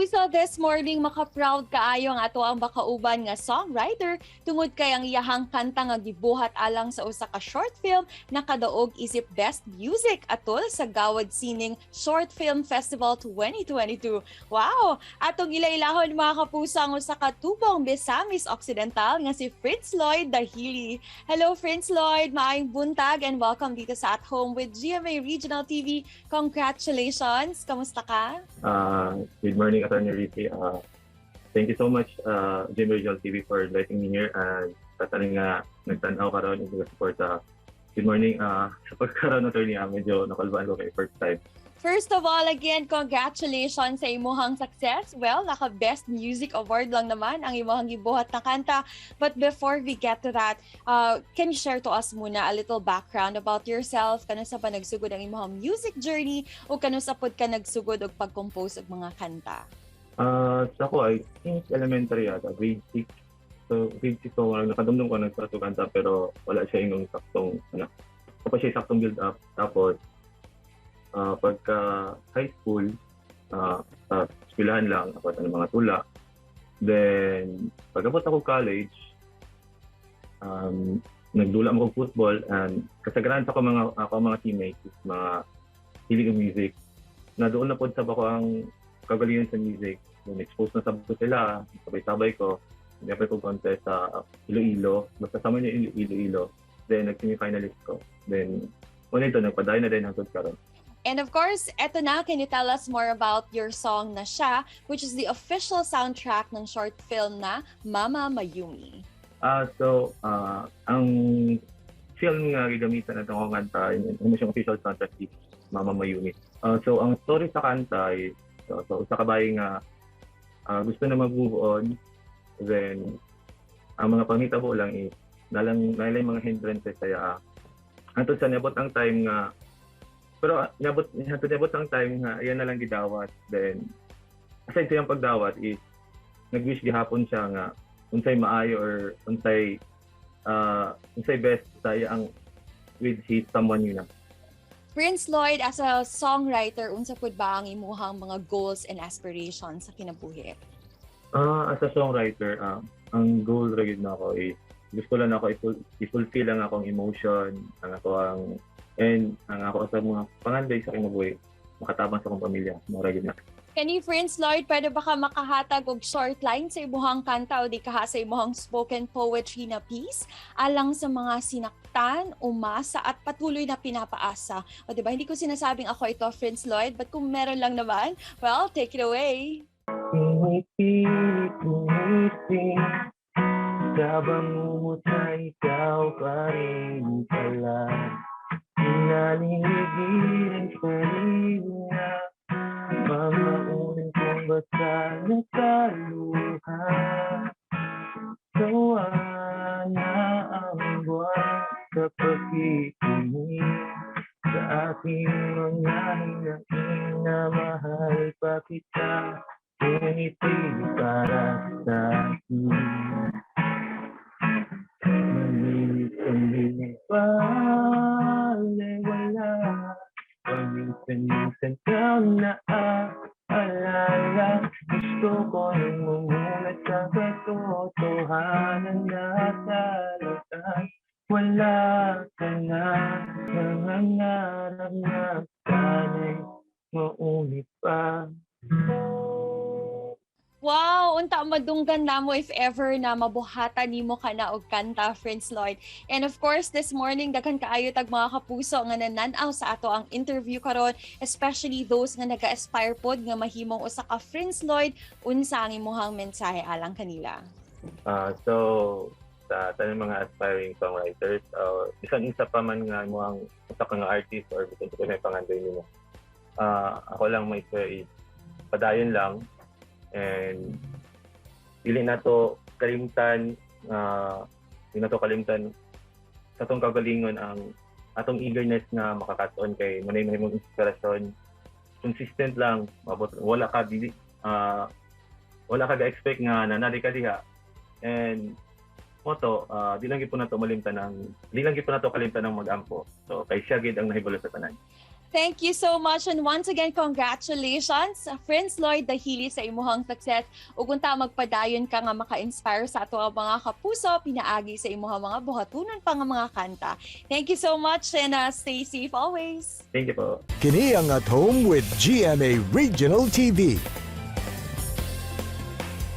Kapuso, this morning maka-proud kaayo ang ato ang makauban nga songwriter tungod kay ang iyahang kanta nga gibuhat alang sa usa ka short film nakadaog isip Best Music atol sa Gawad Sining Short Film Festival 2022. Wow! Atong ilailahon, mga kapuso, ang usa ka tubong Misamis Occidental nga si Fritz Lloyd Dahili. Hello, Fritz Lloyd, maayong buntag and welcome dito sa At Home with GMA Regional TV. Congratulations! Kamusta ka? Good morning, Attorney Rizzi. Thank you so much, GMA Regional TV, for inviting me here and sa tanan nga nagtanaw karon ug support. Good morning. Sa pagkaroon, Attorney, medyo nakalbaan ko kay first time. First of all, again, congratulations sa imuhang success. Well, naka-Best Music Award lang naman ang imuhang gibuhat na kanta. But before we get to that, can you share to us muna a little background about yourself? Kanus-a pa nagsugod ang imuhang music journey o kanus-a pod ka nagsugod og pag-compose og mga kanta? Sa ako, I think elementary yata, grade 6. So, grade 6 ko, nakadumdum ko nagstart og kanta pero wala siya ingong saktong, ano, wala pa siya saktong build up. Tapos, pagka high school, sa eskwelahan lang, ako ng mga tula. Then, pag-abot ako college, nagdula mo kog football and kasagaran sa ako mga teammates is mga hilig ang music. Na doon na pod sab ako ang kagalingan sa music. Nung expose na sab ko sila, sabay-sabay ko. Hindi ko contest sa Iloilo. Basta sama niya Iloilo. Then, nag-semi-finalist ko. Then, mao to, nagpadayon na din hangtod karon. And of course, eto na, can you tell us more about your song na Siya, which is the official soundtrack ng short film na Mama Mayumi? So, ang film nga gigamitan na itong kanta, yun siyang official soundtrack is Mama Mayumi. So, ang story sa kanta is, so sa kabaye nga gusto na mag-move on, then, ang mga panghitabo lang is, nalang mga hindrances sa iya. Hantod sa niabot ang time nga, pero niabot, niabot ang time nga, iyan na lang gidawat. Then, aside sa iyang pagdawat is, nag-wish gihapon siya nga, unsay maayo or unsay best sa iyang with his someone new na. Prince Lloyd, as a songwriter, unsa pud ba ang imuhang mga goals and aspirations sa kinabuhi? As a songwriter, ang goal ra gyud nako is gusto lang ako i-fulfill ang akong emotion, ang ako ang and ang ako sa mga pangandoy sa kinabuhi, makatabang sa akong pamilya, mao ra gyud na. Kani Prince Lloyd, pwede ba ka makahatag og short line sa imuhang kanta o di kaha sa imuhang spoken poetry na piece alang sa mga sinaktan, umasa at patuloy na pinapaasa? O di ba, hindi ko sinasabing ako ito, Prince Lloyd, but kung meron lang naman, well, take it away. Pinipilit gumising sa bangumuta, ikaw pa rin pala. Pinaliligiran sarili na mga unang kong basa na sa luha. Sawa na ang buwan sa pagtitingin sa aking mga hinaing na mahal pa kita, ngunit di para sa akin. Maliit ang wala. Paminsan-minsan kang naaalala. Gusto ko nang mumulat sa katotohanan na talagang wala ka na. Nangangarap na sana'y maulit pa. Wow, unta madunggan namo if ever na mabuhatan nimo ka na og kanta, Prince Lloyd. And of course, this morning daghan kaayo tag mga kapuso nga nanan-aw sa ato ang interview karon, especially those nga naga-aspire pod nga mahimong usa ka Prince Lloyd. Unsa ang imuhang mensahe alang kanila? So sa tanang mga aspiring songwriters, bisan unsa pa man nga imong usa ka nga artist or bisan sa may pangandoy nimo. Ako lang may is padayon lang and dili na to kalimtan sa atong kagalingon ang atong eagerness nga makakaton kay manay mahimong inspirasyon. Consistent lang, mabot. Wala ka dili wala ka ga-expect nga nanali ka diha and mao to, di lang gyud po nato malimtan ang di lang gyud po nato kalimtan ang mag-ampo. So kay siya gid ang nahibalo sa tanan. Thank you so much and once again, congratulations, Prince Lloyd Dahili, sa imuhang success ug unta magpadayon ka nga maka-inspire sa ato ang mga kapuso pinaagi sa imuhang mga buhatunon pa nga mga kanta. Thank you so much and stay safe always. Thank you po. Kini ang At Home with GMA Regional TV.